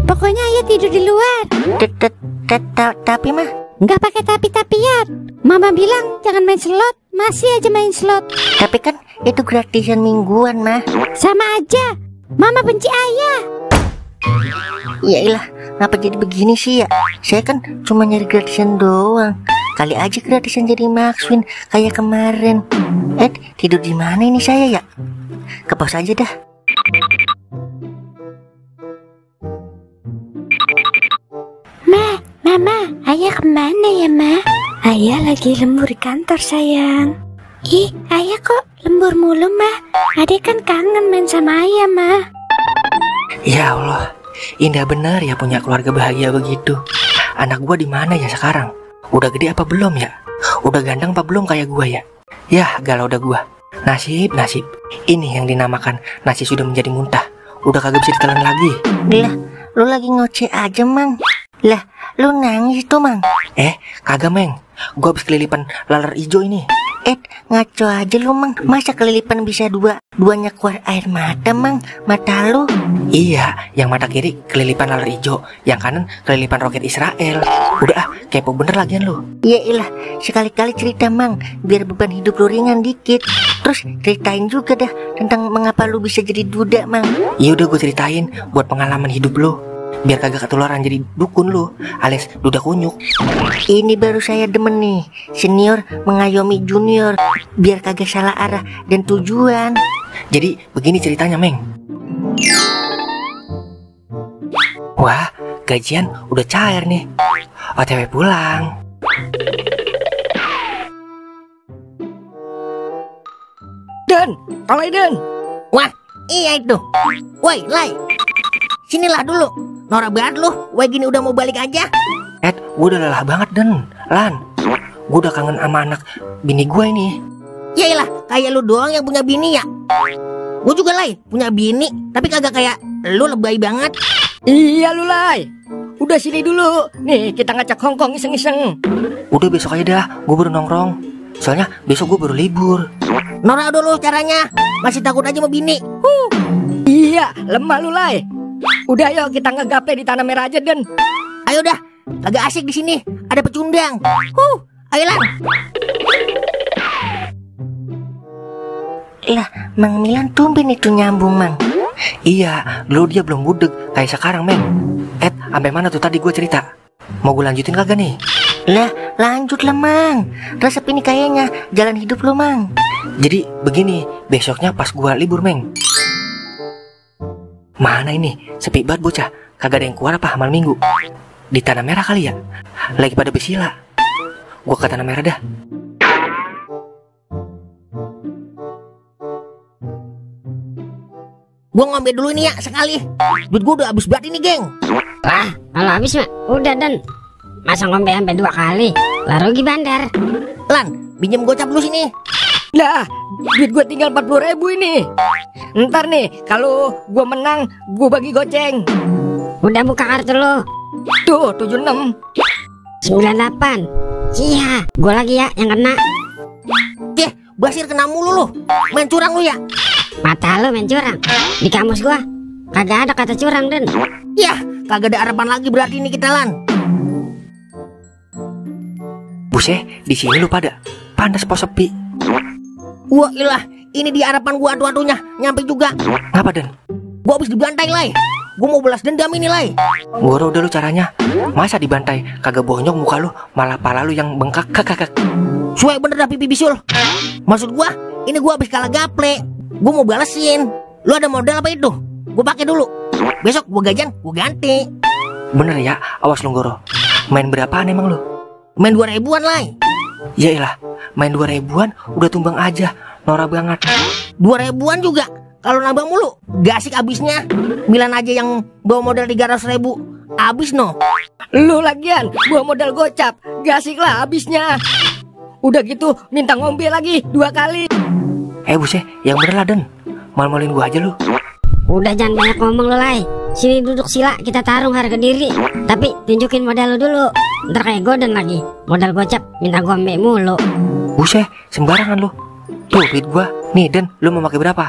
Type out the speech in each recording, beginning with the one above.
Pokoknya ayah tidur di luar. Tapi mah Nggak pakai tapi-tapian. Mama bilang jangan main slot, masih aja main slot. tapi kan itu gratisan mingguan mah. Sama aja. Mama benci ayah. Yailah, kenapa jadi begini sih ya? Saya kan cuma nyari gratisan doang. Kali aja gratisan jadi Maxwin kayak kemarin. Tidur di mana ini saya ya? Ke pos aja dah. Mama, ayah kemana ya, Ma? Ayah lagi lembur di kantor, sayang. Ih, ayah kok lembur mulu, Ma? Adek kan kangen main sama ayah, Ma. Ya Allah, indah benar ya punya keluarga bahagia begitu. Anak gua di mana ya sekarang? Udah gede apa belum ya? Udah ganteng apa belum kayak gua ya? Yah, galau dah gua. Nasib. Ini yang dinamakan nasi sudah menjadi muntah. Udah kagak bisa ditelan lagi. Lah, lu lagi ngoceh aja, Mang. Lah, lu nangis tuh, Mang. Kagak, Meng. Gua habis kelilipan laler ijo ini. Ngaco aja lu, Mang. Masa kelilipan bisa duanya keluar air mata, Mang? Mata lu. Iya, yang mata kiri kelilipan laler ijo, yang kanan kelilipan roket Israel. Udah kepo bener lagian lu. Ya ilah, sekali-kali cerita, Mang, biar beban hidup lu ringan dikit. Terus ceritain juga dah tentang mengapa lu bisa jadi duda, Mang. Ya udah gue ceritain buat pengalaman hidup lu, biar kagak ketularan jadi dukun lu, alias duda kunyuk. Ini baru saya demen nih, senior mengayomi junior, biar kagak salah arah dan tujuan. Jadi begini ceritanya, Meng. Wah, gajian udah cair nih. OTW pulang. Dan, Alay Dan. Wah, iya itu. Woi, Lai, sinilah dulu. Norak banget lu. Woi, gini udah mau balik aja. Gue udah lelah banget, Dan. Lan, gue udah kangen sama anak bini gue ini. Yailah, kayak lu doang yang punya bini ya. Gue juga, Lai, punya bini, tapi kagak kayak lu, lebay banget. Iya lu, Lai. Udah sini dulu. Nih, kita ngacak Hongkong iseng-iseng. Udah besok aja dah, gue baru nongkrong. Soalnya besok gue baru libur. Norak dulu caranya. Masih takut aja sama bini. Iya, lemah lu, Lai. Udah yuk kita ngegaple di tanah merah aja, Den. Ayo dah, kagak asik di sini. Ada pecundang. Ayolah. Lah, Mang Milan tumben itu nyambung, Mang. Iya, dulu dia belum budeg kayak sekarang, Meng. Sampai mana tuh tadi gue cerita? Mau gue lanjutin kagak nih? Lah, lanjut lah, Mang. Resep ini kayaknya jalan hidup lo, Mang. Jadi begini, besoknya pas gue libur, Meng. Mana ini, sepi banget bocah. Kagak ada yang keluar apa malam minggu. Di tanah merah kali ya? Lagi pada besila. Gue ke tanah merah dah. Gue ngambil dulu ini ya sekali. Duit gue udah habis banget ini, geng. Lah, kalau habis mah udah, Dan. Masa ngombe sampai 2 kali? Lah rugi bandar. Lan, pinjem gocap dulu sini. Lah, duit gue tinggal 40.000 ini. Ntar nih, kalau gue menang, gue bagi goceng. Udah buka kartu lu. Tuh, 76. 98. Iya, gue lagi ya yang kena. Basir kena mulu lu. Main curang lu ya. Mata lu main curang. Di kamus gua kagak ada kata curang, Den. Yah, kagak ada harapan lagi berarti ini kita, Lan. Buset, di sini lu pada pandas pos sepi. Wah ilah, ini di harapan gua atu-atunya nyampe juga. Ngapa, Den? Gua habis dibantai, Lai. Gua mau balas dendam ini, Lai. Gua udah lu caranya. Masa dibantai kagak bonyok muka lu, malah pala lu yang bengkak. Kakak. Suwe bener dah pipi bisul. Maksud gua, ini gua habis kalah gaple. Gua mau balesin. Lu ada modal apa itu? Gua pakai dulu. Besok gua gajian, gua ganti. Bener ya, awas lu Goro. Main berapaan emang lu? Main 2.000-an, Lai. Yaelah, main 2.000-an udah tumbang aja. Norak banget. 2.000-an juga. Kalau nambah mulu, gak asik abisnya. Milan aja yang bawa modal 300.000, abis no. Lu lagian gua modal gocap, gak asik lah abisnya. Udah gitu minta ngombe lagi 2 kali. Buset, yang bener lah, Den. Mal-malin gua aja lu. Udah jangan banyak ngomong lu, Lai. Sini duduk sila, kita tarung harga diri. Tapi tunjukin modal lu dulu. Ntar kayak Goden lagi, modal gocap minta gombe mulu. Buset, sembarangan lu. Tuh duit gua. Nih, Den, lu mau pakai berapa?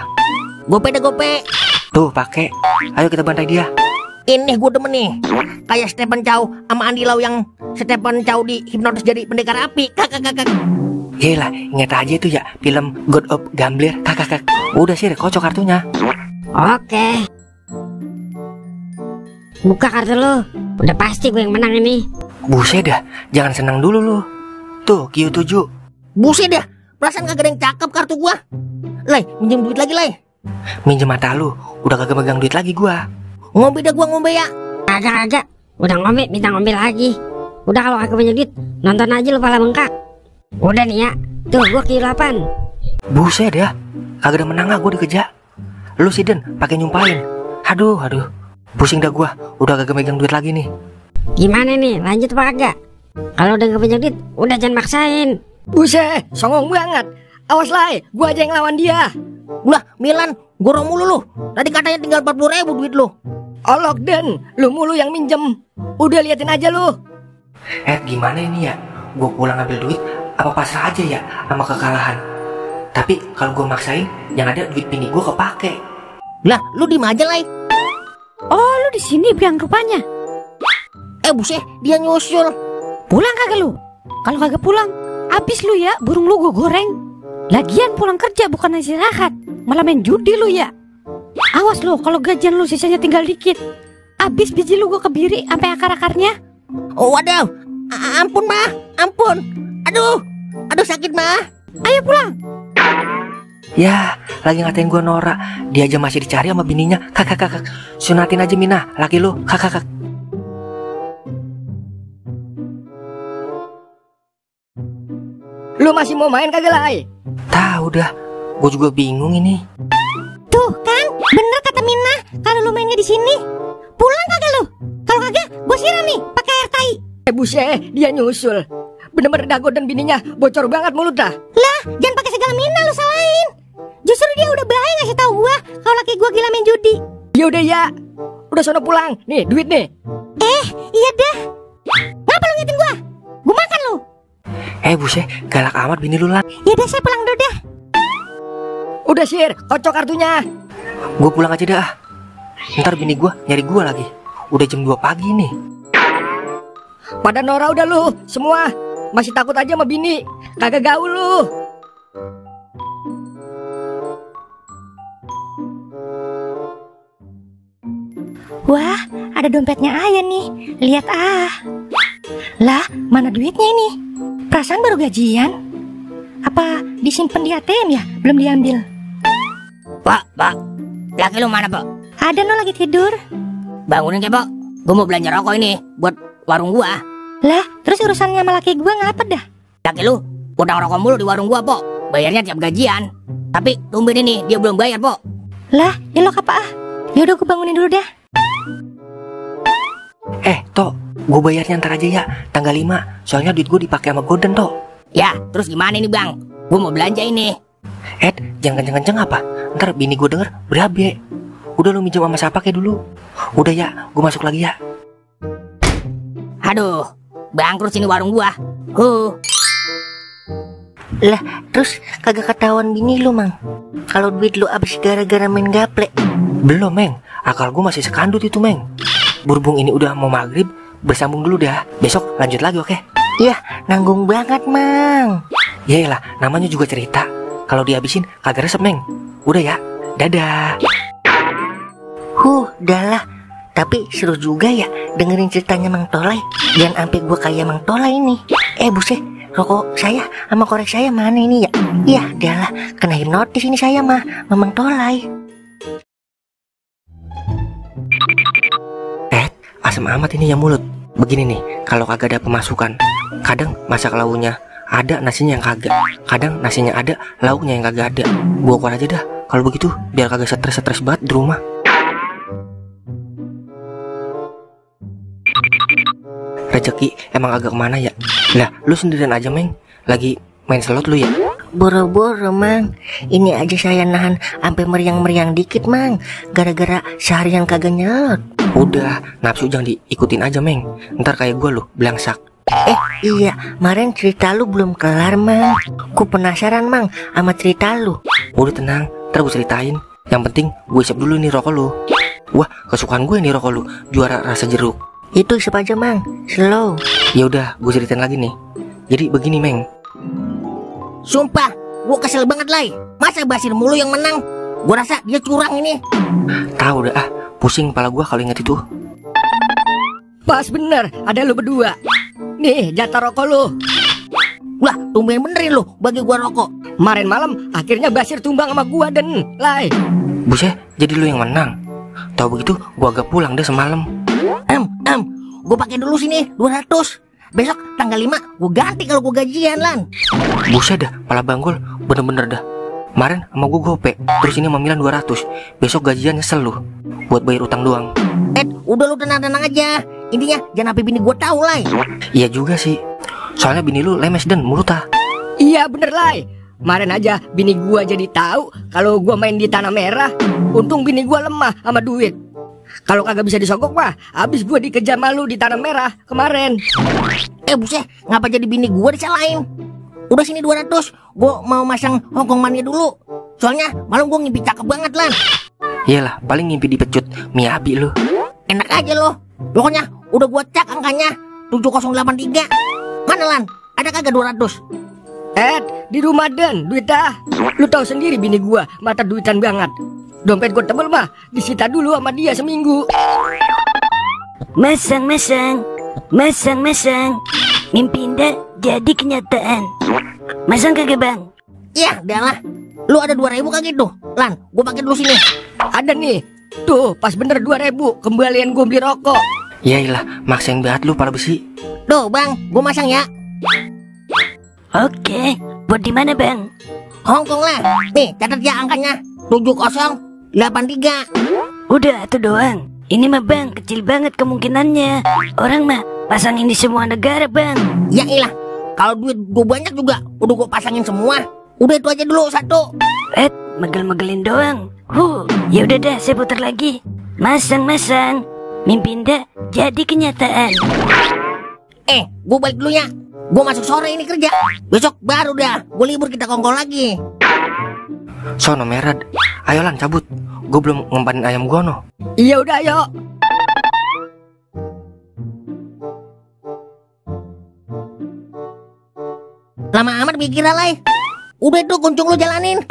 Gope deh, gope. Tuh, pakai. Ayo kita bantai dia. Ini gue demen nih. Kayak Stephen Chow sama Andy Lau yang Stephen Chow di hipnotis jadi pendekar api. Kakak. Yelah, ingat aja itu ya film God of Gambler. Kakak. Udah sih, kocok kartunya. Oke. Buka kartu lu. Udah pasti gue yang menang ini. Buset dah, jangan senang dulu lu. Tuh, Q7. Buset dah, perasaan kagak ada yang cakep kartu gua. Lai, minjem duit lagi, Lai. Minjem mata lu, udah kagak megang duit lagi gua. Ngombe dah gua ngombe ya. Kagak. Udah ngombe, minta ngombe lagi. Udah kalau kagak punya duit, nonton aja lu pala bengkak. Udah nih ya. Tuh, gua Q8. Buset dah, kagak ada menang lah gua dikejar. Lu sih Den, pakai nyumpahin. Aduh. Pusing dah gua, udah kagak megang duit lagi nih. Gimana nih, lanjut apa kagak? Kalau udah gak punya duit, udah jangan maksain. Buset, songong banget. Awas Lai, gua aja yang lawan dia. Ulah, Milan, gua mulu lu. Tadi katanya tinggal 40.000 duit lu. Olok Den, lu mulu yang minjem. Udah liatin aja lu. Gimana ini ya? Gua pulang ambil duit, apa pasrah aja ya sama kekalahan? Tapi kalau gua maksain, yang ada duit bini gua kepake. Lah, lu diem aja, Lai. Oh, lu di sini biang rupanya. Buset, dia nyusul. Pulang kagak lu? Kalau kagak pulang, habis lu ya, burung lu gua goreng. Lagian pulang kerja bukan istirahat, malah main judi lu ya. Awas lu, kalau gajian lu sisanya tinggal dikit. Habis biji lu gua kebiri sampai akar-akarnya. Oh, waduh. Ampun, Mah. Ampun. Aduh sakit, Mah. Ayo pulang. Ya, lagi ngatain gua norak. Dia aja masih dicari sama bininya. Kakak. Sunatin aja Mina, laki lu. Kakak. Lu masih mau main kagak Lai? Tahu dah, gua juga bingung ini. Tuh kan, bener kata Mina. Kalau lu mainnya di sini, pulang kagak lu? Kalau kagak, gua siram nih pakai air tai. Buset, dia nyusul. Bener-bener Dago dan bininya bocor banget mulut dah. Lah, jangan pakai segala Mina lu salahin. Justru dia udah baik ngasih tahu gua kalau laki gua gila main judi. Ya udah ya. Udah sono pulang. Nih, duit nih. Iya dah. Ngapa lu ngitin gua? Gua makan lu. Buset, galak amat bini lu lah. Ya udah, saya pulang dulu dah. Udah Sir, kocok kartunya. Gua pulang aja dah. Ntar bini gua nyari gua lagi. Udah jam 2 pagi nih. Pada Nora udah lu semua. Masih takut aja sama bini. Kagak gaul lu. Wah, ada dompetnya Ayah nih. Lihat Lah, mana duitnya ini? Perasaan baru gajian. Apa disimpan di ATM ya? Belum diambil. Pak. Laki lu mana, Pak? Ada no lagi tidur. Bangunin ke, Pak. Gua mau belanja rokok ini buat warung gua. Lah, terus urusannya sama laki gua ngapa dah? Laki lu utang rokok mulu di warung gua, Pak. Bayarnya tiap gajian. Tapi tumben ini dia belum bayar, Pak. Lah, ilok apa Yaudah gua bangunin dulu dah. Tok, gue bayarnya ntar aja ya, tanggal 5. Soalnya duit gue dipakai sama Goden, Tok. Ya, terus gimana nih, Bang? Gue mau belanja ini. Jangan kenceng-kenceng apa? Ntar bini gue denger berabe. Udah lu minjem sama siapa kayak dulu. Udah ya, gue masuk lagi ya. Aduh, bangkrut sini warung gua. Lah, terus kagak ketahuan bini lu, Mang? Kalau duit lu habis gara-gara main gaple. Belum, Meng. Akal gue masih sekandut itu, Meng. Berhubung ini udah mau maghrib, bersambung dulu dah. Besok lanjut lagi, oke? Yah, nanggung banget, Mang. Yaelah, namanya juga cerita. Kalau dihabisin kagak resep, Meng. Udah ya, dadah. Dah. Tapi seru juga ya dengerin ceritanya Mang Tolai. Jangan sampai gua kayak Mang Tolai ini. Buset, rokok saya sama korek saya mana ini ya? Ya, dah lah, kena hipnotis ini saya mah Mang Tolai. Asam amat ini ya mulut. Begini nih, kalau kagak ada pemasukan, kadang masak lauknya ada, nasinya yang kagak. Kadang nasinya ada, lauknya yang kagak ada. Gua keluar aja dah. Kalau begitu, biar kagak stres banget di rumah. Rezeki emang agak kemana ya? Lah, lu sendirian aja, Meng. Lagi main slot lu ya? Boro-boro, Mang. Ini aja saya nahan sampai meriang-meriang dikit, Mang. Gara-gara seharian kagak nyelot. Udah, nafsu jangan diikutin aja, Meng. Ntar kayak gue lu, belangsak. Iya, kemarin cerita lu belum kelar, Mang. Ku penasaran, Mang, sama cerita lu. Udah tenang, ntar gue ceritain. Yang penting gue isep dulu nih rokok lu. Wah, kesukaan gue nih rokok lu, juara rasa jeruk. Itu siapa aja mang, slow. Ya udah, gue ceritain lagi nih. Jadi begini Meng. Sumpah, gue kesel banget Lai. Masa Basir mulu yang menang? Gue rasa dia curang ini. Tahu dah pusing kepala gue kalau inget itu. Pas bener, ada lu berdua. Nih, jatah rokok lu. Wah, tumben benerin lu bagi gua rokok. Kemarin malam akhirnya Basir tumbang sama gua dan Lai. Buset, jadi lu yang menang. Tahu begitu, gua agak pulang deh semalam. Gua pakai dulu sini 200. Besok tanggal 5 gua ganti kalau gua gajian Lan. Buset dah, pala banggol, bener-bener dah. Kemarin sama gua gope, terus ini sama Milan 200. Besok gajian nyesel lu, buat bayar utang doang. Udah lu tenang-tenang aja. Intinya jangan sampai bini gua tahu Lai. Iya juga sih. Soalnya bini lu lemes dan mulutah. Iya bener Lai. Kemarin aja bini gua jadi tahu kalau gua main di tanah merah. Untung bini gua lemah sama duit. Kalau kagak bisa disogok mah, habis gua dikejar malu di tanah merah kemarin. Buset, ngapa jadi bini gua disalahin? Udah sini 200. Gua mau masang Hongkong Mania dulu. Soalnya malam gua ngimpi cakep banget Lan. Iyalah, paling ngimpi dipecut Miyabi lu. Enak aja lo. Pokoknya udah gua cak angkanya 7083. Mana Lan? Ada kagak 200? Di rumah Den, duit dah. Lu tahu sendiri bini gua mata duitan banget. Dompet gua tebel mah disita dulu sama dia seminggu. Masang. Mimpi indah jadi kenyataan. Masang kagak bang? Ya, udah lah. Lu ada 2000 kagak tuh? Lan, gua pakai dulu sini. Ada nih. Tuh, pas bener 2000 kembalian gua beli rokok. Yailah, maksain banget lu pala besi. Tuh, Bang, gua masang ya. Oke, buat di mana bang? Hongkong lah. Nih, catat ya angkanya. 7083. Udah itu doang. Ini mah bang, kecil banget kemungkinannya. Orang mah pasangin di semua negara bang. Ya ilah, kalau duit gua banyak juga udah gua pasangin semua. Udah itu aja dulu satu. Megel-megelin doang. Ya udah dah, saya putar lagi. Masang. Mimpi indah jadi kenyataan. Gua balik dulu ya. Gua masuk sore ini kerja. Besok baru dah gua libur, kita kongkol lagi. Sono merad. Ayo Lan, cabut. Gue belum ngempanin ayam gua no. Iya udah ayo. Lama amat mikir Lai. Udah itu kuncung lu jalanin.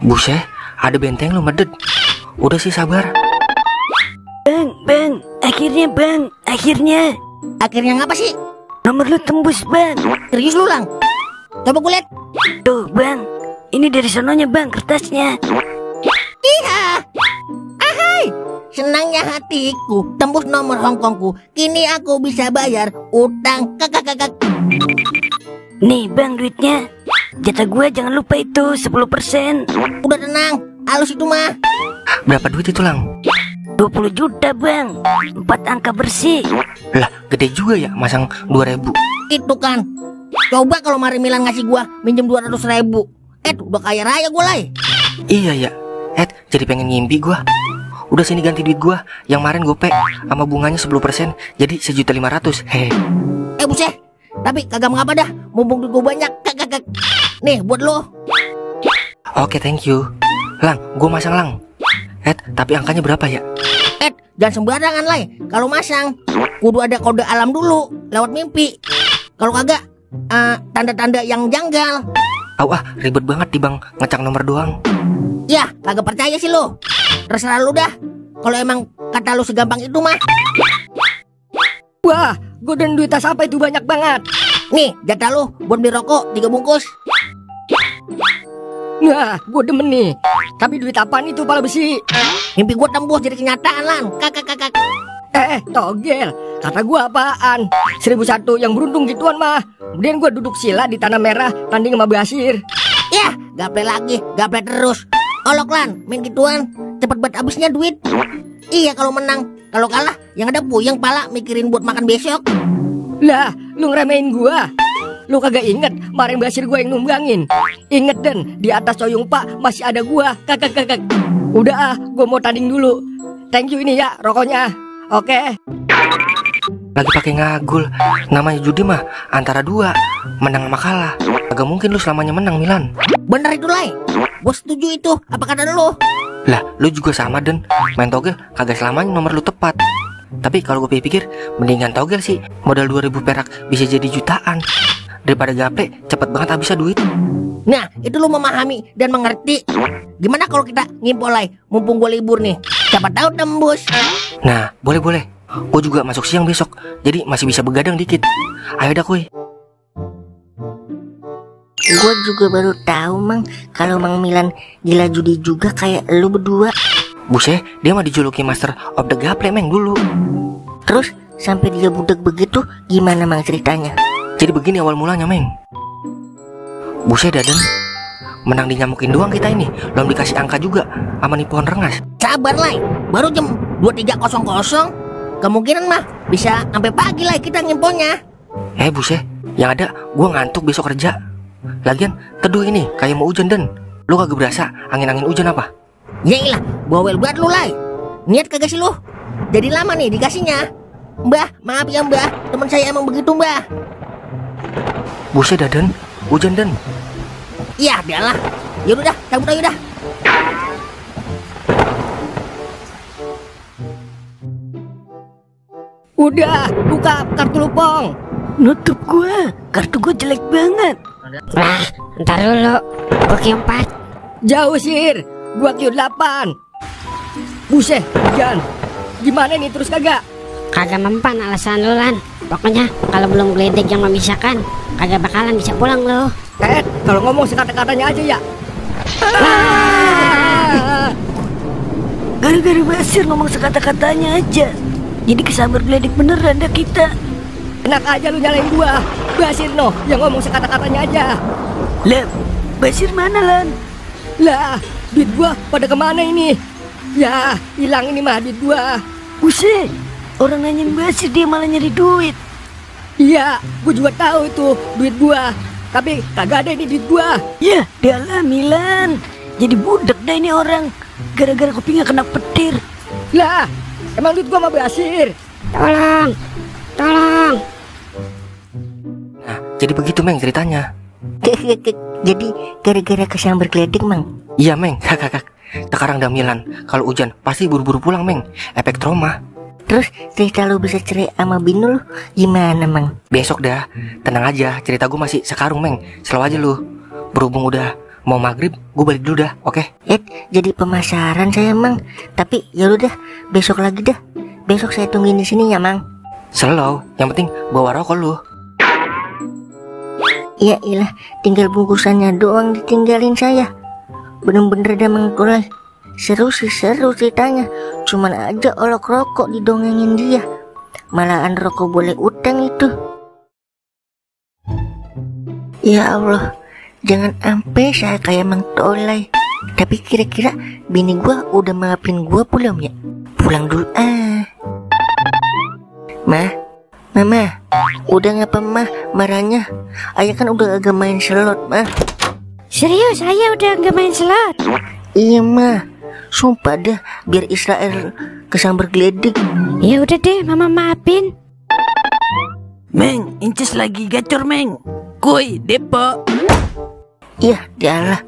Buset, ada benteng lu medet. Udah sih sabar. Bang, akhirnya. Akhirnya ngapa sih? Nomor lu tembus bang. Serius lu Lang? Coba gue lihat. Tuh bang, ini dari sononya bang kertasnya. Iya. Ahai, senangnya hatiku tembus nomor Hongkongku. Kini aku bisa bayar utang kakak. Nih bang duitnya. Jatah gue jangan lupa itu 10%. Udah tenang, halus itu mah. Berapa duit itu Lang? 20 juta bang, 4 angka bersih. Lah, gede juga ya masang 2000. Itu kan. Coba kalau Mari Milan ngasih gua minjem 200.000. Udah kaya raya gua Lai. Iya ya. Jadi pengen ngimpi gua. Udah sini ganti duit gua yang kemarin gope sama bunganya 10%, jadi 1.500.000. Hehe. Buset. Tapi kagak mengapa dah, mumpung duit gua banyak. Kakak. Nih buat lo. Oke, thank you. Lang, gua masang Lang. Tapi angkanya berapa ya? Jangan sembarangan Lai. Kalau masang kudu ada kode alam dulu lewat mimpi. Kalau kagak tanda-tanda yang janggal. Ribet banget di bang ngecek nomor doang. Ya, kagak percaya sih lo. Terserah lu dah. Kalau emang kata lu segampang itu mah. Wah, godan duit tas apa itu banyak banget. Nih, jatah lu buat beli rokok 3 bungkus. Nah, gue demen nih. Tapi duit apaan itu pala besi? Mimpi gua tembus jadi kenyataan Lan. Kakak. Togel. Kata gua apaan? 1001 yang beruntung gituan mah. Kemudian gua duduk sila di tanah merah tanding sama Basir. Ya, gaple lagi, gaple terus. Olok Lan, main gituan. Cepet banget habisnya duit. Iya kalau menang. Kalau kalah, yang ada puyeng pala mikirin buat makan besok. Lah, lu ngeremehin gua. Lu kagak inget kemarin Basir gua yang numbangin. Inget Den, di atas coyong Pak masih ada gua. Kakak. Udah gua mau tanding dulu. Thank you ini ya rokoknya. Oke. lagi pakai ngagul. Namanya judi mah antara dua, menang sama kalah. Agak mungkin lu selamanya menang, Milan. Bener itu, Lai. Gue setuju itu. Apa kata lu? Lah, lu juga sama, Den. Main togel kagak selamanya nomor lu tepat. Tapi kalau gue pikir, mendingan togel sih. Modal 2000 perak bisa jadi jutaan, daripada gaple cepet banget habisnya duit. Nah, itu lu memahami dan mengerti. Gimana kalau kita ngimpol, Lai? Mumpung gue libur nih. Siapa tahu tembus. Nah, boleh. Gue juga masuk siang besok, jadi masih bisa begadang dikit. Ayo dah, kuy. Gue juga baru tahu, Mang, kalau Mang Milan gila judi juga kayak lu berdua. Buset, dia mah dijuluki Master of the Gaple, Meng, dulu. Terus sampai dia budak begitu, gimana, Mang, ceritanya? Jadi begini awal mulanya, Meng. Buset dah, Den. Menang dinyamukin doang kita ini, belum dikasih angka juga sama nih pohon rengas. Sabar, Lai. Baru jam 23.00. Kemungkinan mah bisa sampai pagi, Lai, kita ngimponya. Buset, yang ada gue ngantuk besok kerja. Lagian teduh ini kayak mau hujan, Den. Lu kagak berasa angin-angin hujan apa? Yailah, bawel banget lu, Lai. Niat kagak sih lu? Jadi lama nih dikasihnya. Mbah, maaf ya, Mbah. Teman saya emang begitu, Mbah. Buset dah, Den. Hujan, Den. Iya, biarlah. Yaudah dah, cabut aja dah. Udah, buka kartu lu, Pong. Nutup gua, kartu gua jelek banget. Nah, ntar dulu. Gua Q4. Jauh, Sir. Gua Q8. Buset, hujan. Gimana nih terus kagak? Kagak mempan alasan lu, Lan. Pokoknya kalau belum geledek yang memisahkan, kagak bakalan bisa pulang lu. Kalau ngomong sekata-katanya aja ya. Gara-gara Basir ngomong sekata-katanya aja, jadi kesambar geledek beneran dah kita. Enak aja lu nyalain gua. Basir no yang ngomong sekata-katanya aja. Lah, Basir mana, Lan? Lah, duit gua pada kemana ini? Ya, hilang ini mah duit gua. Buset, orang nanyain Basir dia malah nyari duit. Iya, gua juga tahu itu duit gua. Tapi kagak ada ini duit gua. Ya, dialah Milan. Jadi budak dah ini orang. Gara-gara kupingnya kena petir. Lah, emang duit gua mah Basir. Tolong. Nah, jadi begitu, Meng, ceritanya. Jadi gara-gara kesambar geledek, Mang. Iya, Meng. Kakak. Sekarang dah Milan. Kalau hujan pasti buru-buru pulang, Meng. Efek trauma. Terus cerita lu bisa cerai sama bini lu gimana, Mang? Besok dah. Tenang aja, cerita gue masih sekarung, Meng. Slow aja lu. Berhubung udah mau maghrib, gue balik dulu dah, oke? Jadi pemasaran saya, Mang. Tapi ya udah, besok lagi dah. Besok saya tungguin di sini ya, Mang. Slow, yang penting bawa rokok lu. Ya ilah, tinggal bungkusannya doang ditinggalin saya. Bener-bener dah, Mang Tulai. Seru ceritanya. Cuman aja olok rokok didongengin dia. Malahan rokok boleh utang itu. Ya Allah, jangan sampai saya kayak Mang Tolai. Tapi kira-kira bini gua udah maafin gua belum ya? Pulang dulu Mama, udah ngapa Mah marahnya? Ayah kan udah agak main slot, Mah. Serius, saya udah nggak main slot. Iya, Mah. Sumpah dah, biar Israel kesambar geledek. Ya udah deh, Mama maafin. Meng, Inces lagi gacor, Meng. Kuy, Depo. Iya, dialah.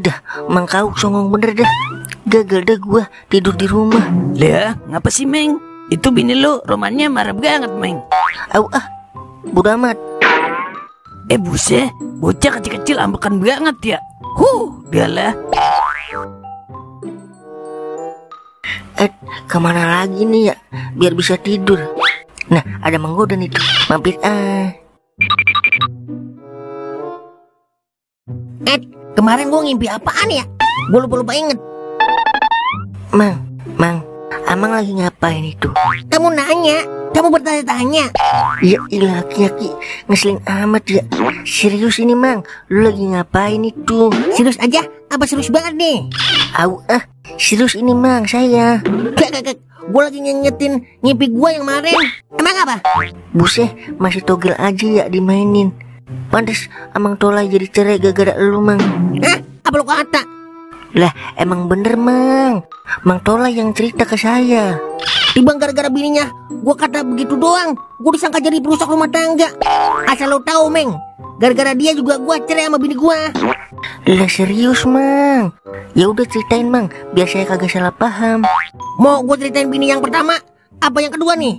Dah, Mang Kau songong bener dah. Gagal dah gua tidur di rumah. Lah, ngapa sih, Meng? Itu bini lu romannya marah banget, Meng. Bodo amat. Buset, bocah kecil-kecil ambekan banget ya. Dialah. Kemana lagi nih ya, biar bisa tidur. Nah, ada Mang Godan itu. Mampir kemarin gua ngimpi apaan ya? Gua lupa inget. Mang, Amang lagi ngapain itu? Kamu nanya, kamu bertanya-tanya. Ya ilah, aki-aki ngeselin amat ya. Serius ini, Mang, lu lagi ngapain itu? Serius aja, apa serius banget nih? Serius ini, Mang, saya. Gak, gue lagi ngingetin ngimpi gue yang kemarin. Emang apa? Buset, masih togel aja ya dimainin. Pantes Amang Tolai jadi cerai gara-gara lu, Mang. Apa lu kata? Lah, emang bener, Mang. Mang Tolai yang cerita ke saya. Timbang gara-gara bininya gua kata begitu doang, gua disangka jadi perusak rumah tangga. Asal lo tahu, Meng, gara-gara dia juga gua cerai sama bini gua. Lah serius, Mang? Ya udah ceritain, Mang, biar saya kagak salah paham. Mau gua ceritain bini yang pertama apa yang kedua nih?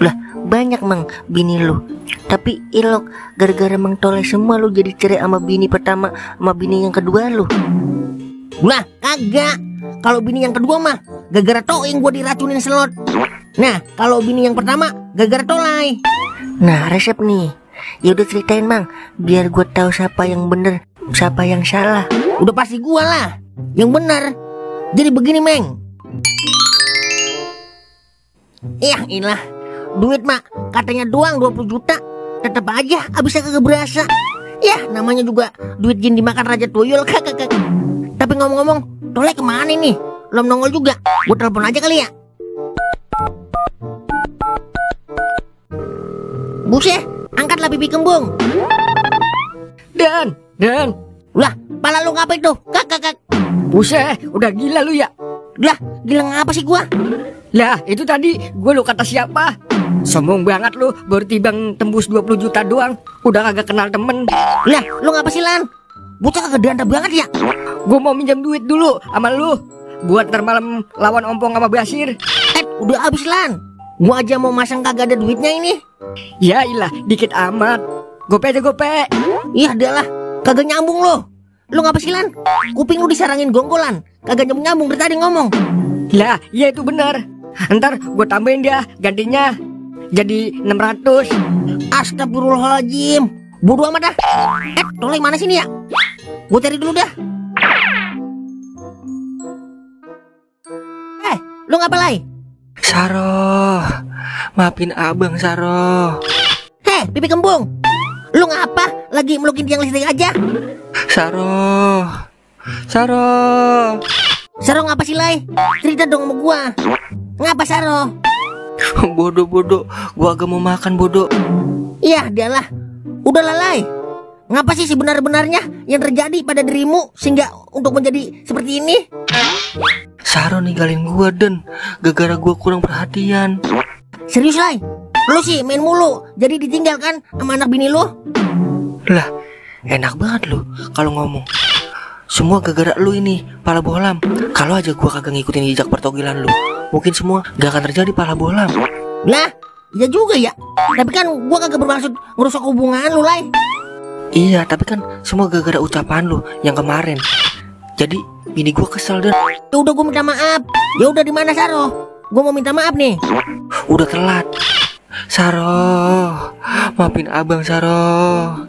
Lah banyak, Mang, bini lu. Tapi ilok, gara-gara Mang Toleh semua lu jadi cerai sama bini pertama sama bini yang kedua lu. Lah kagak. Kalau bini yang kedua mah gara-gara Toing gua diracunin selot. Nah, kalau bini yang pertama gara-gara Tolai. Nah, resep nih. Ya udah ceritain, Mang, biar gua tahu siapa yang bener, siapa yang salah. Udah pasti gua lah yang bener. Jadi begini, Meng. Ilah, duit mah katanya doang 20 juta, tetap aja abisnya kagak berasa. Ya, namanya juga duit jin dimakan raja tuyul. Kakak. Tapi ngomong-ngomong, Toleh kemana nih? Belum nongol juga. Gue telepon aja kali ya. Buset, angkatlah pipi kembung. Dan. Lah, pala lu ngapain tuh? Kak. Buset, udah gila lu ya. Lah, gila ngapa sih gua? Lah, itu tadi gue lu kata siapa? Sombong banget lu, baru timbang tembus 20 juta doang, udah kagak kenal temen. Lah, lu ngapa sih, Lan? Bocah kagak diantap banget ya? Gue mau minjam duit dulu sama lu buat ntar malam lawan Ompong sama Basir. Udah habis, Lan. Gua aja mau masang kagak ada duitnya ini. Ya ilah, dikit amat. Gope aja gope. Iya adalah, kagak nyambung lo. Lu ngapa sih, Lan? Kuping lu disarangin gonggolan, kagak nyambung dari tadi ngomong. Lah, iya itu benar. Ntar gue tambahin dia gantinya jadi 600. Astagfirullahaladzim, bodoh amat dah. Toleh mana sini ya? Gue cari dulu dah. Lu ngapa, Lai? Saroh, maafin abang, Saroh. Pipi kembung, lu ngapa lagi melukin tiang listrik aja? Saroh. Saroh ngapa sih, Lai? Cerita dong sama gua. Ngapa, Saroh? Bodoh, gua agak mau makan, bodoh. Iya, dialah. Udahlah, Lai. Ngapa sih sebenar-benarnya yang terjadi pada dirimu sehingga untuk menjadi seperti ini? Saroh ninggalin gua, Den, gara-gara gua kurang perhatian. Serius, Lai? Lu sih main mulu, jadi ditinggal kan sama anak bini lu? Lah, enak banget lu kalau ngomong. Semua gara-gara lu ini, pala bohlam. Kalau aja gua kagak ngikutin jejak pertogilan lu, mungkin semua gak akan terjadi pala bohlam. Lah, iya juga ya. Tapi kan gua kagak bermaksud ngerusak hubungan lu, Lai. Iya, tapi kan semua gara-gara ucapan lu yang kemarin. Jadi bini gua kesel, Den. Ya udah, gua minta maaf. Ya udah, di mana, Saroh? Gua mau minta maaf nih. Udah telat. Saroh, maafin abang, Saroh.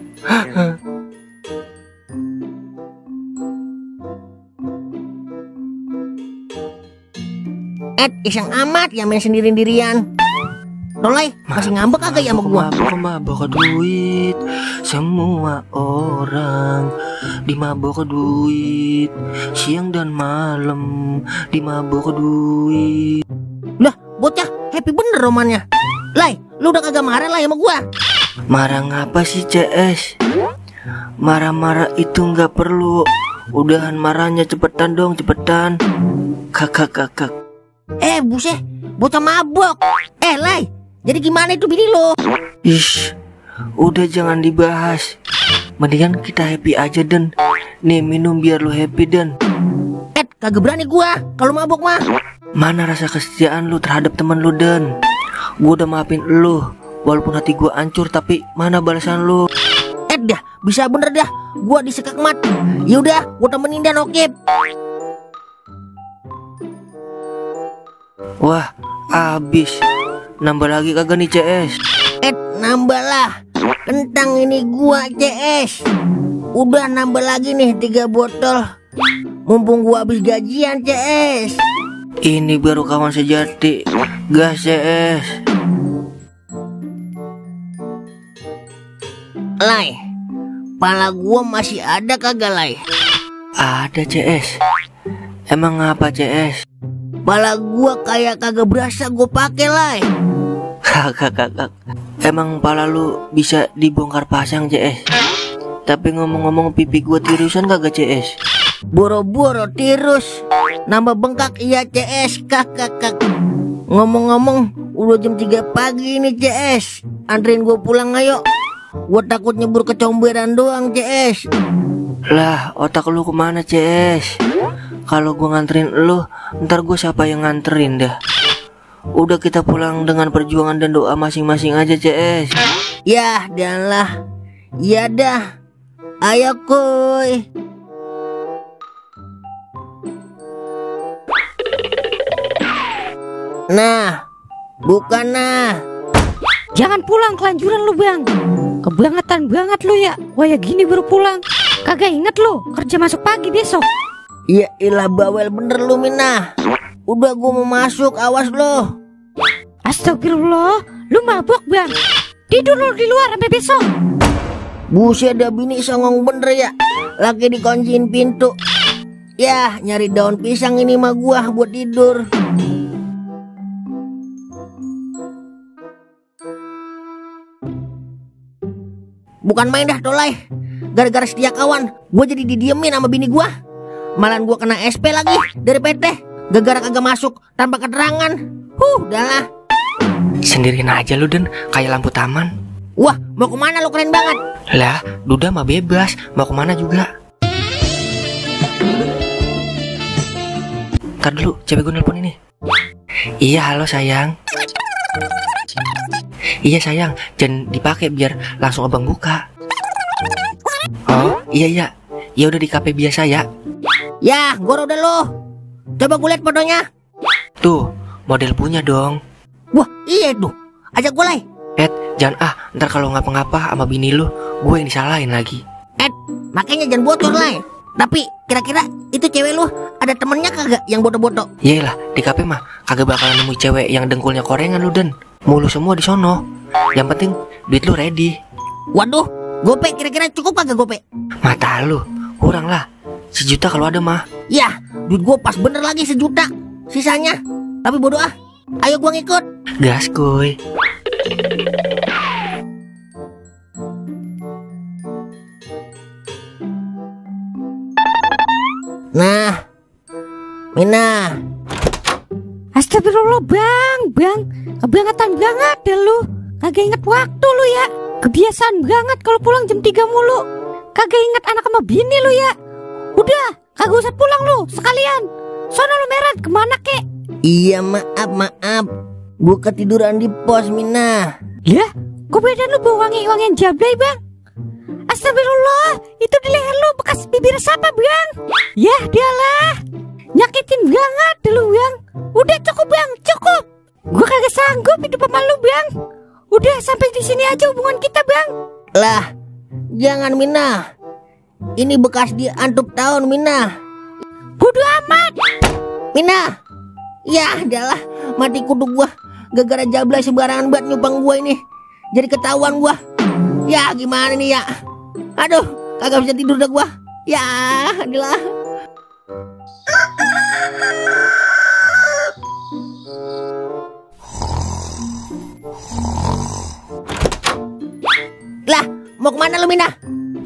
Iseng amat ya main sendiri-sendirian. Toleh, masih ngambek kagak ya sama gua? Mabok duit. Semua orang dimabok duit. Siang dan malam dimabok duit. Lah, bocah happy bener romannya. Lai, lu udah kagak marah lah sama gua? Marah ngapa sih, CS? Marah-marah itu nggak perlu. Udahan marahnya, cepetan dong, cepetan. Kakak. Buset, bocah mabok. Lai, jadi gimana itu bini lo? Ish, udah jangan dibahas. Mendingan kita happy aja, Den. Nih minum biar lo happy, Den. Kagak berani gua kalau mabok mah. Mana rasa kesetiaan lu terhadap temen lu, Den? Gua udah maafin lu, walaupun hati gua hancur, tapi mana balasan lu? Dah, bisa bener dah. Gua disekak mat. Yaudah, gua temenin dan okip. Wah, abis. Nambah lagi kagak nih, CS? Nambah lah. Kentang ini gua, CS. Udah nambah lagi nih 3 botol. Mumpung gua habis gajian, CS. Ini baru kawan sejati. Gas, CS. Lai, pala gua masih ada kagak, Lai? Ada, CS. Emang apa, CS? Pala gua kayak kagak berasa gua pakai, Lai. Kakak. Emang pala lu bisa dibongkar pasang, CS? Tapi ngomong-ngomong, pipi gua tirusan kagak, CS? Boro-boro tirus. Nambah bengkak, iya, CS. Kakak. Ngomong-ngomong, udah jam 3 pagi nih CS. Anterin gue pulang ayo. Gue takut nyebur kecomberan doang CS. Lah, otak lu kemana CS? Kalau gue nganterin lu, ntar gue siapa yang nganterin dah? Udah kita pulang dengan perjuangan dan doa masing-masing aja CS. Yah, janganlah. Ya dah. Ayo kuy. Nah, bukan nah. Jangan pulang kelanjuran lu bang. Kebangetan banget lu ya. Wah gini baru pulang. Kagak inget lu kerja masuk pagi besok. Ya ilah bawel bener lu Minah. Udah gua mau masuk, awas lo. Astagfirullah, lu mabok bang. Tidur lu di luar sampai besok. Buset dah bini songong bener ya. Lagi dikunciin pintu. Yah, nyari daun pisang ini mah gua buat tidur. Bukan main dah Tolai. Gara-gara setia kawan, gue jadi didiemin sama bini gue. Malahan gue kena SP lagi dari PT. Gara-gara kagak masuk tanpa keterangan. Udahlah. Sendirian aja lu Den, kayak lampu taman. Wah, mau kemana lu, keren banget. Lah, Duda mah bebas, mau kemana juga. Ntar dulu, cewek gue nelpon ini. Iya, halo sayang. Iya sayang, jangan dipakai biar langsung abang buka. Oh iya iya, ya udah di kafe biasa ya. Ya, gua udah lo. Coba gue liat fotonya. Tuh, model punya dong. Wah iya tuh, ajak gue Lai. Jangan ntar kalau ngapa-ngapa sama bini lu, gue yang disalahin lagi. Makanya jangan bocor Lai. Tapi kira-kira itu cewek lu ada temennya kagak yang boto-boto? Yaelah, di kafe mah kagak bakalan nemu cewek yang dengkulnya korengan lu Den. Mulu semua di sono. Yang penting duit lu ready. Waduh, gope kira-kira cukup kagak gope? Mata lu, kurang lah. 1 juta kalau ada mah. Ya, duit gue pas bener lagi 1 juta. Sisanya, tapi bodo ah. Ayo gua ngikut. Gas kuy. Nah, Mina. Astagfirullah bang. Kebangetan banget deh lu. Kagak inget waktu lu ya. Kebiasaan banget kalau pulang jam 3 mulu. Kagak inget anak sama bini lu ya. Udah, kagak usah pulang lu sekalian. Sono lu Merat, kemana kek? Iya maaf. Gua ketiduran di pos Mina. Ya, kok badan lu bau wangi-wangian jablay bang? Astagfirullah, itu di leher lu bekas bibir siapa bang? Yah dialah, nyakitin banget dulu bang. Udah cukup bang, cukup. Gua kagak sanggup hidup sama lu bang. Udah sampai di sini aja hubungan kita bang. Lah, jangan Mina. Ini bekas dia antup tahun Mina. Bodo amat. Mina. Ya adalah mati kudu gua. Gara-gara jablay sembarangan buat nyupang gua ini. Jadi ketahuan gua. Ya gimana nih ya. Aduh, kagak bisa tidur dah gua. Ya adalah. Lah, mau kemana lu Mina?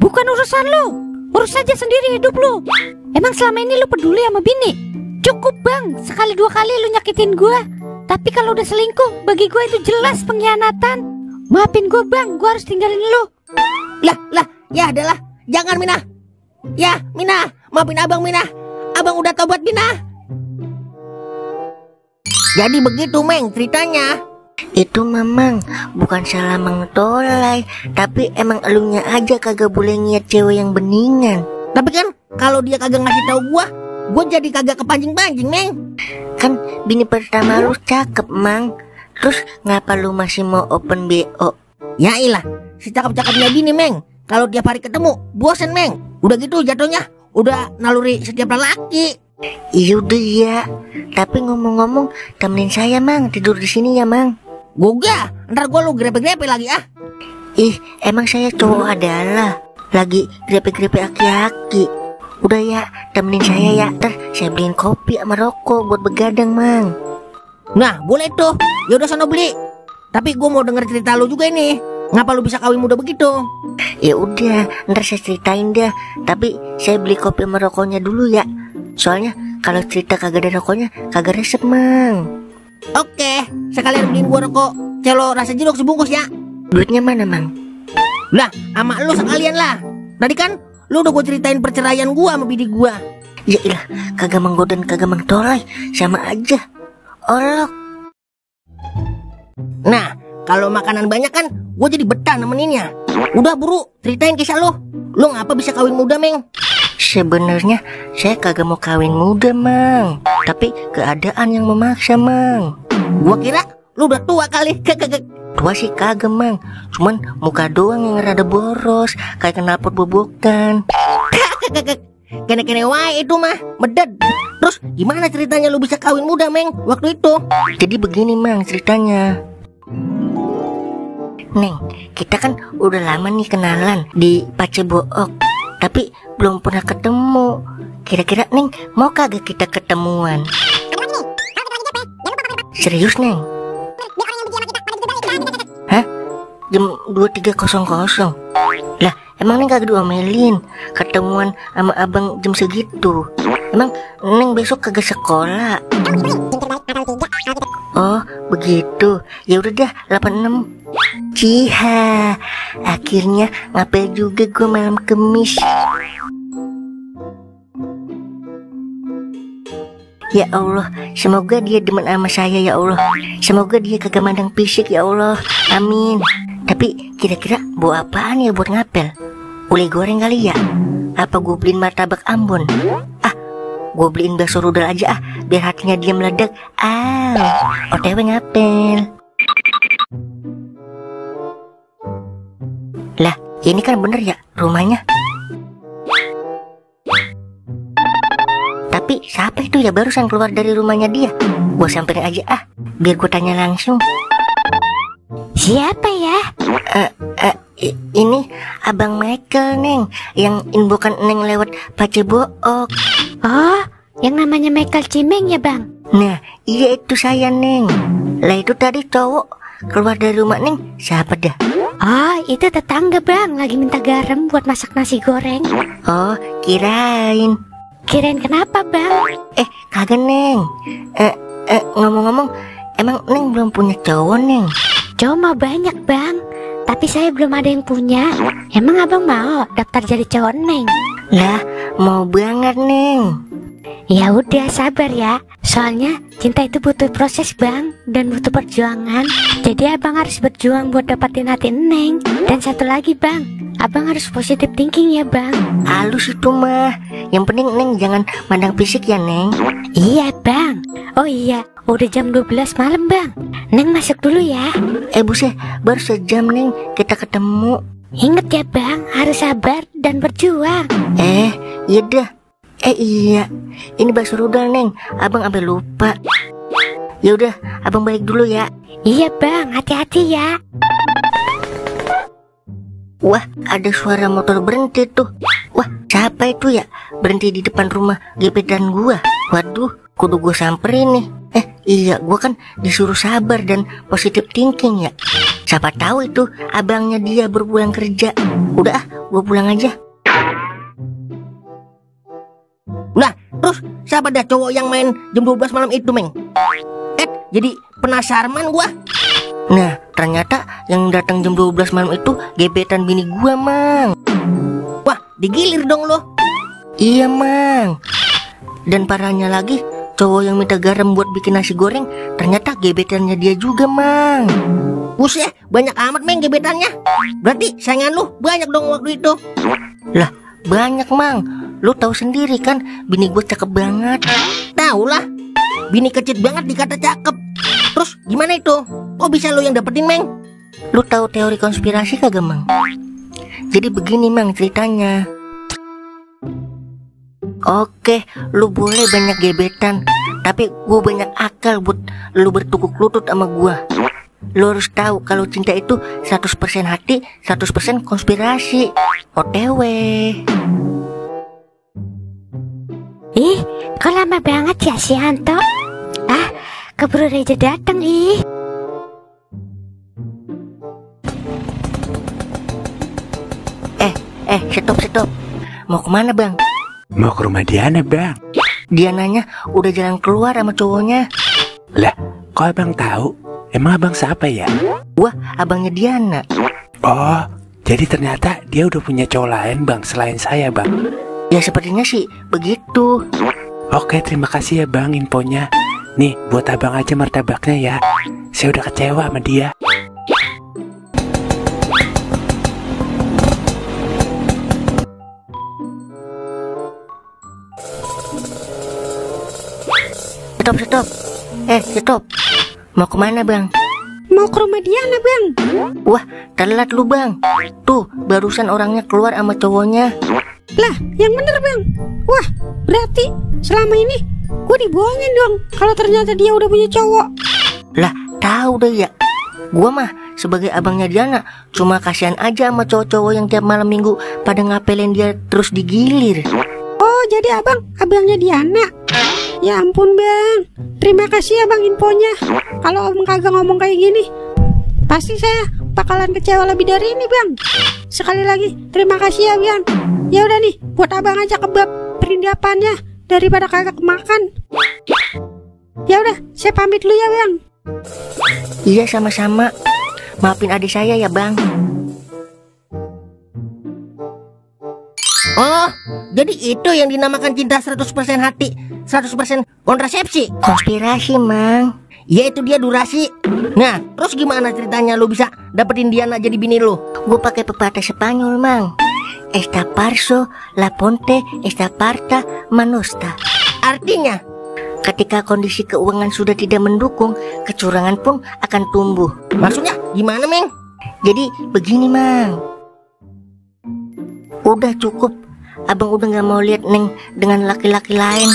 Bukan urusan lu. Urus aja sendiri hidup lu. Emang selama ini lu peduli sama bini? Cukup bang, sekali 2 kali lu nyakitin gua. Tapi kalau udah selingkuh, bagi gua itu jelas pengkhianatan. Maafin gua bang, gua harus tinggalin lu. Lah, ya adalah. Jangan Mina. Ya, Mina, maafin abang Mina. Abang udah tobat Mina. Jadi begitu Meng ceritanya. Itu Mamang, bukan salah Mang Tolai, tapi emang elunya aja kagak boleh ngiat cewek yang beningan. Tapi kan kalau dia kagak ngasih tahu gua jadi kagak kepancing-pancing Meng. Kan bini pertama lu cakep Mang. Terus ngapa lu masih mau open BO? Ya ilah, si cakep-cakepnya bini Meng. Kalau tiap hari ketemu, bosen Meng. Udah gitu jatuhnya, udah naluri setiap lelaki. Iya udah ya. Tapi ngomong-ngomong, temenin saya Mang tidur di sini ya Mang. Goga, ntar gua lu grepe-grepe lagi ah. Ih, emang saya cowok adalah lagi grepe-grepe aki-aki. Udah ya, temenin saya ya. Ntar saya beliin kopi sama rokok buat begadang Mang. Nah, boleh tuh. Ya udah sono beli. Tapi gua mau denger cerita lu juga ini. Ngapa lu bisa kawin muda begitu? Ya udah, ntar saya ceritain dah. Tapi saya beli kopi sama rokoknya dulu ya. Soalnya kalau cerita kagak ada rokoknya, kagak resep Mang. Oke, sekalian beliin gua rokok celo rasa jeruk sebungkus ya. Duitnya mana, Mang? Lah, sama lu sekalian lah. Tadi kan lu udah gua ceritain perceraian gua sama bini gua. Ya ilah, kagak menggodan kagak mengtolai, sama aja. Olok. Nah, kalau makanan banyak kan gua jadi betah nemeninnya. Udah buru, ceritain kisah lu. Lu ngapa bisa kawin muda, Meng? Sebenarnya saya kagak mau kawin muda, Mang. Tapi keadaan yang memaksa, Mang. Gua kira lu udah tua kali. Tua sih kagak, Mang. Cuman muka doang yang rada boros, kayak knalpot bobokan. Kene-kene wae itu mah, meded. Terus gimana ceritanya lu bisa kawin muda, Meng, waktu itu? Jadi begini, Mang, ceritanya. Neng, kita kan udah lama nih kenalan di Pacebook, tapi belum pernah ketemu. Kira-kira Neng mau kagak kita ketemuan? Serius, Neng? Hah? Jam 23.00? Lah, emang Neng kagak diomelin ketemuan sama abang jam segitu? Emang Neng besok kagak sekolah? Oh, begitu. Ya udah dah, 86. Ciha, akhirnya ngapel juga gue malam Kemis. Ya Allah, semoga dia demen sama saya ya Allah. Semoga dia kagak mandang fisik ya Allah. Amin. Tapi kira-kira bawa apaan ya buat ngapel? Uli goreng kali ya? Apa gue beliin martabak Ambon? Ah, gue beliin bakso rudal aja biar hatinya dia meledak. OTW ngapel. Lah, ini kan bener ya rumahnya. Tapi siapa itu ya barusan keluar dari rumahnya dia? Gue samperin aja biar gue tanya langsung. Siapa ya? Ini Abang Michael, Neng, yang inbokan Neng lewat Pacebook. Oh, yang namanya Michael Cimeng ya, Bang? Nah, iya itu saya, Neng. Lah itu tadi cowok keluar dari rumah Neng, siapa dah? Oh, itu tetangga, Bang, lagi minta garam buat masak nasi goreng. Oh, kirain. Kirain kenapa, Bang? Kagak, Neng. Ngomong-ngomong, emang Neng belum punya cowok, Neng? Cowok mah banyak, Bang, tapi saya belum ada yang punya. Emang Abang mau daftar jadi cowok Neng? Lah, mau banget, Neng. Ya udah, sabar ya. Soalnya cinta itu butuh proses, Bang, dan butuh perjuangan. Jadi Abang harus berjuang buat dapatin hati Neng. Dan satu lagi, Bang, Abang harus positive thinking ya, Bang. Halus itu mah. Yang penting Neng jangan mandang fisik ya, Neng. Iya, Bang. Oh iya, udah jam 12 malam, Bang. Neng masuk dulu ya. Buset, baru sejam, Neng, kita ketemu. Ingat ya, Bang, harus sabar dan berjuang. Iya dah. Iya, ini bakso rudal, Neng. Abang sampai lupa. Ya udah, Abang balik dulu ya. Iya, Bang, hati-hati ya. Wah, ada suara motor berhenti tuh. Wah, siapa itu ya? Berhenti di depan rumah gebetan gua. Waduh, kudu gua samperin nih. Iya, gua kan disuruh sabar dan positive thinking ya. Siapa tahu itu abangnya dia berpulang kerja. Udah, gua pulang aja. Nah, terus siapa dah cowok yang main jam 12 malam itu, Meng? Jadi penasaran gua. Nah, ternyata yang datang jam 12 malam itu gebetan bini gua, Mang. Wah, digilir dong lo. Iya, Mang. Dan parahnya lagi, cowok yang minta garam buat bikin nasi goreng ternyata gebetannya dia juga, Mang. Buset, banyak amat, Meng, gebetannya. Berarti saingan lu banyak dong waktu itu. Lah, banyak, Mang. Lu tahu sendiri kan, bini gue cakep banget. Tahu lah, bini kecil banget dikata cakep. Terus gimana itu? Kok bisa lu yang dapetin, Meng? Lu tahu teori konspirasi kagak, Mang? Jadi begini, Mang, ceritanya. Oke, lu boleh banyak gebetan, tapi gue banyak akal buat lu bertukuk lutut sama gue. Lu harus tahu kalau cinta itu 100% hati, 100% konspirasi. OTW. Ih, kok lama banget ya si Hanto? Keburu Reja datang, ih. Stop. Mau kemana, Bang? Mau ke rumah Diana, Bang. Dia nanya udah jalan keluar sama cowoknya. Lah, Kok abang tahu? Emang abang siapa ya? Wah, abangnya Diana. Oh, jadi ternyata dia udah punya cowok lain bang selain saya bang. Ya sepertinya sih begitu. Oke, terima kasih ya bang infonya. Nih, buat abang aja martabaknya ya. Saya udah kecewa sama dia. Stop. Stop. Mau kemana bang? Mau ke rumah Diana bang. Wah, telat lu bang. Tuh, barusan orangnya keluar sama cowoknya. Lah, yang bener bang. Wah, berarti selama ini gue dibohongin dong kalau ternyata dia udah punya cowok. Lah, tahu deh ya. Gua mah sebagai abangnya Diana cuma kasihan aja sama cowok-cowok yang tiap malam minggu pada ngapelin dia terus digilir. Oh, jadi abangnya Diana. Ya ampun bang, terima kasih ya bang infonya. Kalau om kagak ngomong kayak gini, pasti saya bakalan kecewa lebih dari ini bang. Sekali lagi terima kasih ya bang. Ya udah nih, buat abang aja kebab perindapannya daripada kagak makan. Ya udah, saya pamit dulu ya bang. Iya sama-sama. Maafin adik saya ya bang. Oh, jadi itu yang dinamakan cinta 100% hati, 100% kontrasepsi. Konspirasi mang. Ya itu dia durasi. Nah, terus gimana ceritanya lu bisa dapetin Diana jadi bini lu? Gue pakai pepatah Spanyol mang. Esta parso, la ponte, esta parta, manosta. Artinya, ketika kondisi keuangan sudah tidak mendukung, kecurangan pun akan tumbuh. maksudnya gimana, Meng? Jadi begini mang. Udah cukup. Abang udah gak mau lihat Neng dengan laki-laki lain.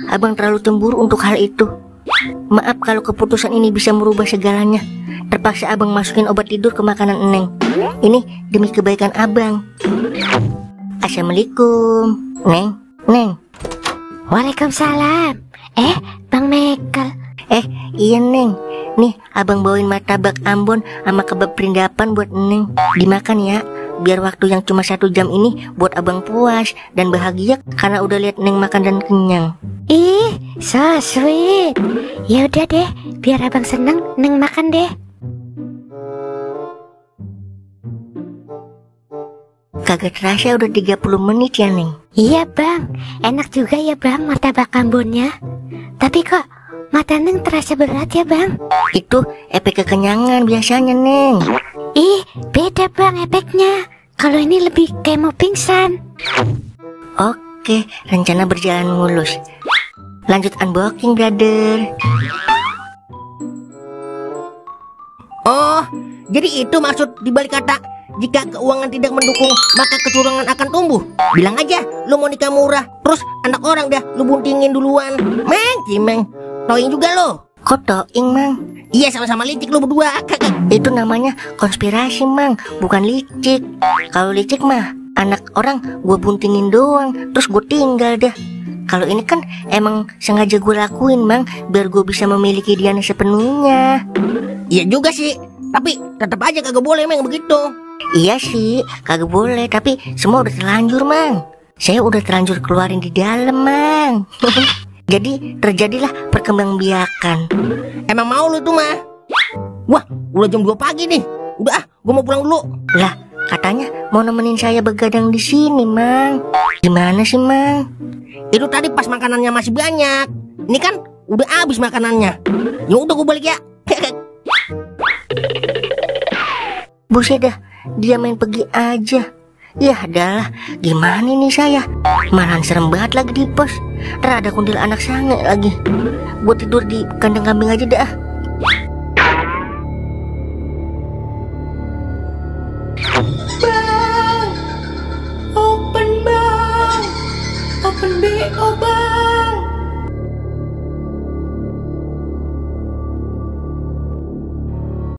Abang terlalu cemburu untuk hal itu. Maaf kalau keputusan ini bisa merubah segalanya. Terpaksa abang masukin obat tidur ke makanan Neng. Ini demi kebaikan abang. Assalamualaikum. Neng. Waalaikumsalam. Bang Mekel. Iya Neng. Nih abang bawain martabak Ambon sama kebab perindapan buat Neng. Dimakan ya. Biar waktu yang cuma 1 jam ini buat abang puas dan bahagia karena udah lihat Neng makan dan kenyang. Ih, so sweet. Ya udah deh, biar abang seneng, Neng makan deh. Kagak terasa udah 30 menit ya Neng. Iya bang, enak juga ya bang martabak Ambonnya. Tapi kok mata Neng terasa berat ya bang? Itu efek kekenyangan biasanya Neng. Ih, beda bang efeknya. Kalau ini lebih kayak mau pingsan. Oke, rencana berjalan mulus. Lanjut unboxing brother. Oh, jadi itu maksud dibalik kata jika keuangan tidak mendukung maka kecurangan akan tumbuh. Bilang aja lu mau nikah murah, terus anak orang dah lu buntingin duluan. Cimeng, toing juga lo. Kok toing mang? Iya sama-sama licik lu berdua. Itu namanya konspirasi mang, bukan licik. Kalau licik mah anak orang gue buntingin doang, terus gue tinggal dah. Kalau ini kan emang sengaja gue lakuin mang, biar gue bisa memiliki Diana sepenuhnya. Iya juga sih, tapi tetap aja kagak boleh Meng begitu. Iya sih, kagak boleh, tapi semua udah terlanjur mang. Saya udah terlanjur keluarin di dalam mang. Jadi terjadilah perkembangbiakan. Emang mau lu tuh mah? Wah, udah jam 2 pagi nih. Udah gue mau pulang dulu. Lah, katanya mau nemenin saya begadang di sini, Mang. Gimana sih, Mang? Itu tadi pas makanannya masih banyak. Ini kan udah habis makanannya. Ya udah gue balik ya. Buset dah, dia main pergi aja. Ya adalah, gimana nih saya? Malahan serem banget lagi di pos. Ntar ada kuntil anak sange lagi. Gue tidur di kandang kambing aja dah.